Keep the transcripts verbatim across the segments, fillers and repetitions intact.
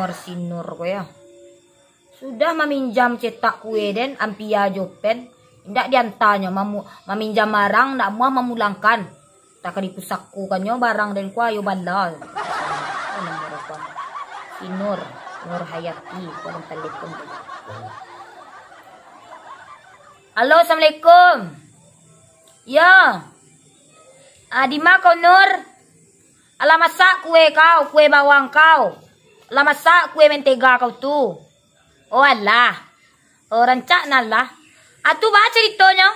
Sinur ko yo. Sudah maminjam cetak kue den, ampia jo pen, indak diantanyo, mamu-, maminjam barang, ndak amuah mamulangkan. Tak ka dipusakokannyo barang den ko, ayo bala. Sinur, Nur Hayati, ko den talipon. Halo, assalamualaikum. Yo. Ah, di ma kau, Nur? Alah masak kue kau, kue bawang kau? Alah masak kue mentega kau tu? Oh alah. Oh, rancak nan lah. Ah, tu baa caritonyo?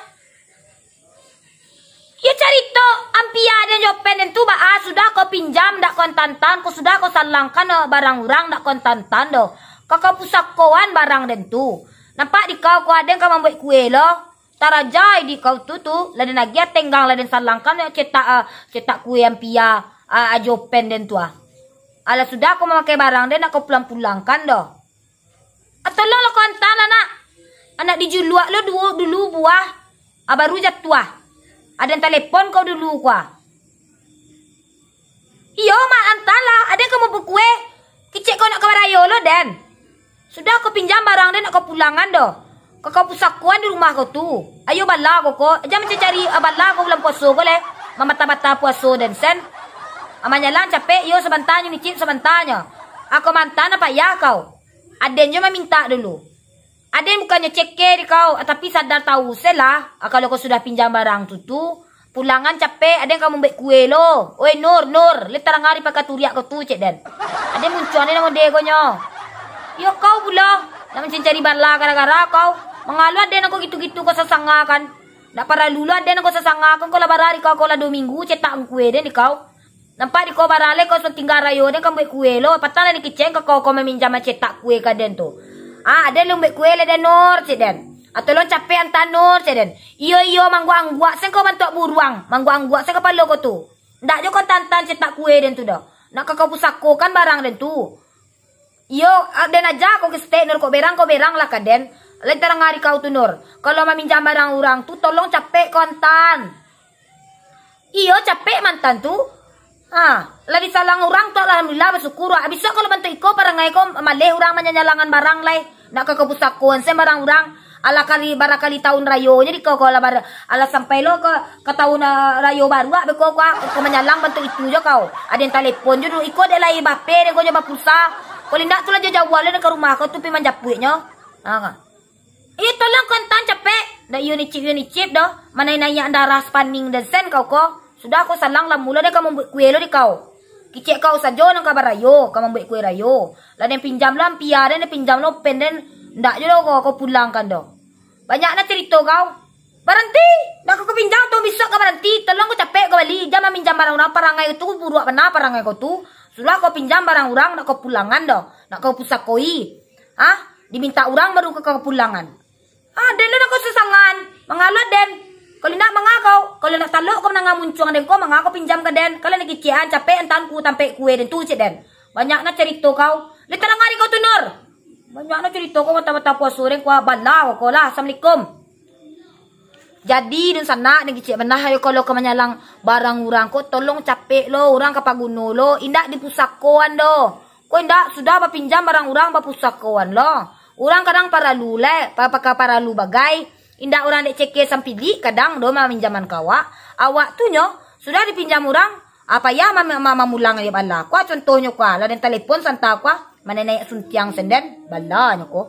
Yo carito ampia den jo pen den tu baa, sudah kau pinjam, ndak kau antan-antan, kau sudah kau salangkan, eh, barang urang, ndak kau antan-antan doh. Ka kau pusakoan barang den tu. Nampak di kau, kau aden ka mambuek kue lo. Tarajai di kau tu, tu, lah den agiah tenggang, lah den salangkan, eh, cetak, ah, cetak kue ampia, ah, jo pen den tu, ah. Alah sudah kau mamakai barang den, ndak kau pulang-pulangkan doh. Ah, tolonglah kau antan lah, nak. Anak dijuluak lo duo dulu buah, ah, baru jatuah. Aden talipon kau dulu, kua. Iyo, mak, antanlah. Aden ka mambuek kue. Kicek kau nak ka barayo lo, den. Sudah kau pinjam barang den, nak kau pulangan doh. Ka kau pusakoan di rumah kau tu. Ayo bala kau ko. Jan mancari, ah, bala kau bulan puaso ko leh. Mamata-mata puaso den sen. Ah, manyalang capek, iyo, sabantanyo, nicip sabantanyo. Ah, kau mantan, ah, payah kau. Aden jo mamintak dulu. Aden bukannyo cekeh di kau, ah, tapi sadar tahu se lah, ah, kalau kau sudah pinjam barang tu, tu, pulangan capek, aden ka mambuek kue lo. Oi, Nur, Nur, lai tarang ari pakaturiak kau tu, cek den. Aden muncuang den namo de ko nyo. Yo kau pulo, nak mancari bala gara-gara kau. Mangalo aden kau gitu-gitu kau sasangakan. Ndak paralu lo aden kau sasangakan, kau lah bara di kau, kau lah duo minggu cetak kue den di kau. Nampak di kau bara lai kau satingga rayo den ka mambuek kue lo, patang lah dikicek ka kau, kau maminjam macetak kue ka den tu. Ah, aden lo mambuek kue lai den, Nur, cek den. Ah, tolong capek antan, Nur, cek den. Iyo, iyo, mangguak-angguak sen kau bantuak buruang, mangguak-angguak sen kapalo kau tu. Ndak jo kau antan-antan cetak kue den tu doh. Nak ka kau pusakokan barang den tu. Iyo, ah, den aja kau kestek, Nur, kau berang, kau berang lah ka den. Lai tarang ari kau tu, Nur. Kalau maminjam barang urang tu, tolong capek kau antan. Iyo, capek mantan tu. Ha, lah disalang urang tu, alhamdulillah, basyukur. Wak, bisuak kalau bantuak iko parangai ko, maleh urang manyanyalangan barang lai. Nak ka kau pusakoan sen barang urang. Alah kali, barakali tahun rayo nyo di kau, kau lah bar-, alah sampai lo ka, ka tahun, ah, rayo baru, wak, beko kau, ah, kau manyalang bantuak itu jo kau. Aden talipon jo dulu, iko dek lai bape, den kau jo bapulsa. Kalau indak tu lah jauah-jauah lo den ka rumah kau tu pi manjapuiknyo. Ha, ka. Iyo, tolong kau antan capek. Ndak iyo nicip, iyo nicip doh. Manaiak-naiak darah sapaning den sen kau ko. Sudah kau salang lah mulo den ka mambuek kue lo di kau. Kicek kau sajo nan ka barayo, ka mambuek kue rayo. Lah den pinjam lo ampia den, den pinjam lo pen den. Ndak jo doh kau, kau pulangkan doh. Banyak nah carito kau. Baranti! Ndak kau pinjam tu, bisuak ka baranti. Tolong kau capek kau bali. Jan maminjam barang urang, parangai tu buruak bana parangai kau tu. Sudah kau pinjam barang urang, ndak kau pulangan doh. Ndak kau pusakoi. Hah? Dimintak urang baru ka, ka pulangan. Ah, den lah nak kau sasangan. Mangalo den. Kalau nak manga kau, kalau nak talok kau manangah muncuang den ko, manga kau pinjam ka den. Kalau nak kicek an, capek antan ku tampek kue den tu cek den. Banyak nak carito kau. Lai tarang ari kau tu, Nur. Banyak nak carito kau, mata-mata puaso den ko, bala kau lah. Assalamualaikum. Jadi, dunsanak, den kicek bana, ayo kalau kau manyalang barang urang ko, tolong capek lo, urang ka paguno lo, indak dipusakoan doh. Ko indak, sudah bapinjam barang urang, bapusakoan lo. Urang kadang paralu lek, pa-, pa-, ka paralu bagai. Indak urang dek cekeh sampilik, kadang doh maminjaman ka awak. Awak tu nyo, sudah dipinjam urang, ah, payah ma-, ma-, mamulang dek bala. Kua contohnyo kua, lah den talipon santa kua, manaiak-naiak suntiang sen den, bala nyo ko.